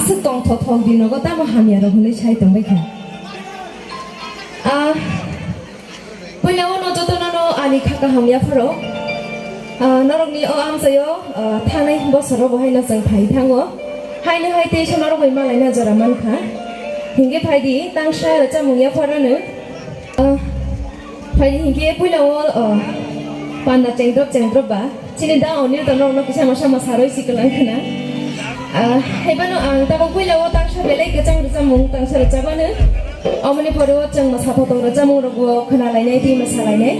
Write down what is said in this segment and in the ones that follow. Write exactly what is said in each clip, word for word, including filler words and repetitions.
Aswk tongthok thok di nogo tamo hamya rok hwnwi sai tongbai kha. Ah, puila o no joto no no ani kha kaham yapharo. Ah, norok ni o amchaio, ah, thangnai bosoro bo haino chwng phai thango. Haino hai tei so norok bai malai na jora mankha. Hingke phai di tangsa rwchapmung yapharo no. Ah, phai di hingke puila o, ah, panda chengdrop chengdrop ba. Chini da Onil to norokno kisa masa masa roi si kwlang khna. Ah, haibano ang tabok puila o tangsa belai kwchang rwchapmung tangsa rwchapmano. Omoni pore o chwng masa photo rwchapmung rok bo khna lainai tei masa lainai.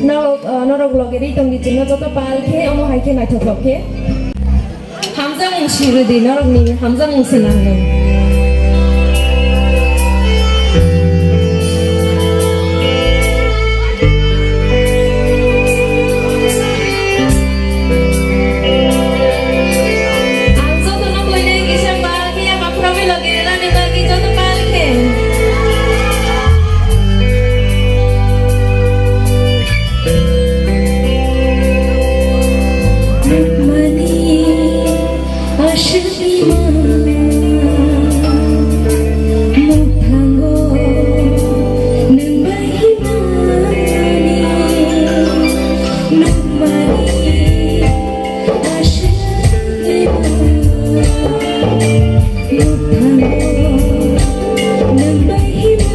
Norok, ah, norok loge ri tongdi chwngno joto pal khe omo hai khe naithothok khe. Hamjakmung si rwdi norokni hamjakmung se nango. Ang jotono koinai kisa pal khe ya makhurogwi logi rwnani bagwi joto pal khe. Nukmani aswk ima mukthango nwng bai himani nukmani aswk ima mukthango nwng bai himani.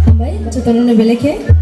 Hambai, jotono no belai khe.